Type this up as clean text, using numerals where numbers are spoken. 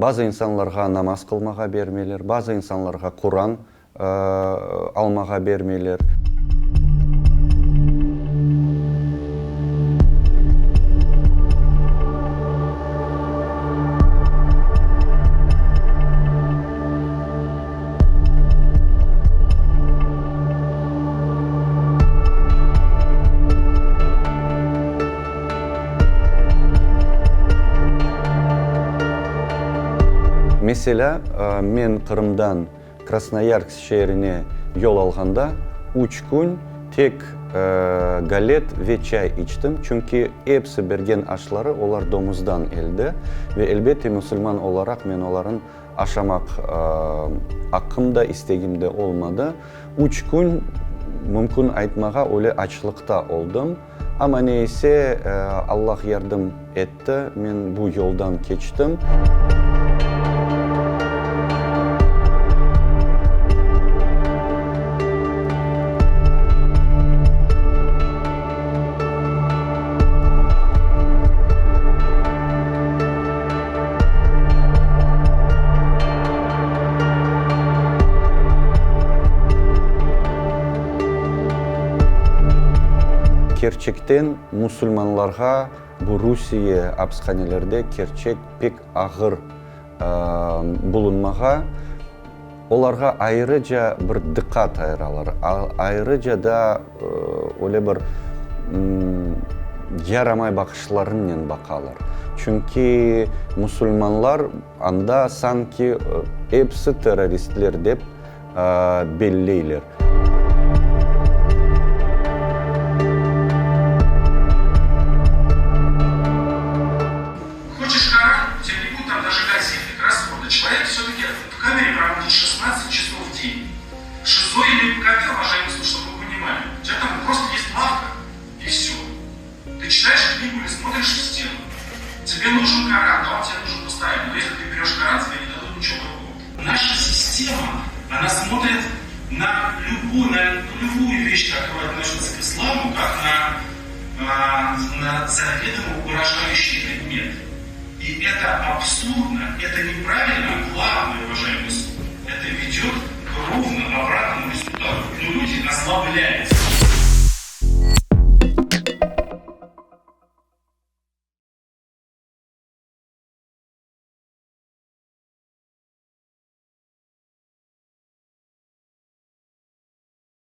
Bazı insanlarğa namaz qılmağa bermeyler, bazı insanlarğa Quran almağa bermeyler. Meselâ, men Qırımdan Krasnoyarsk şeerine yol alğanda üç kün tek galet ve çay içtim, çünki episi bergen aşları olar domuzdan eldi ve elbette musulman olaraq men oların aşamaq aqqım da, istegim de olmadı. Üç kün, mümkün aytmağa, öyle açlıqta oldım. Amma ne ise, Allah yardım etti, men bu yoldan keçtim. Kerçekten musulmanlarğa bu Rusiye apishanelerde kerçek pek ağır bulunmağa, olarğa ayrıca bir diqqat ayıralar, ayrıca da öyle bir yaramay baqışlarınen baqalar. Çünki musulmanlar anda sanki episi terroristler dep belleyler. Хочешь Коран, у тебя не будет там даже газеты, кроссворда. Человек все-таки в камере проводит 16 часов в день. В ШИЗО или МКБ, уважаемый суд, чтобы вы понимали. У тебя там просто есть лавка, и все. Ты читаешь книгу или смотришь в стену. Тебе нужен Коран, да, он тебе нужен постоянно. Но если ты берешь Коран, тебе не дадут ничего другого. Наша система, она смотрит на любую, на любую вещь, которая относится к исламу, как на, на, на заведомо угрожающий предмет. И это абсурдно, это неправильно, главное, уважаемый суд, это ведет к ровно обратному результату. Но люди озлобляются.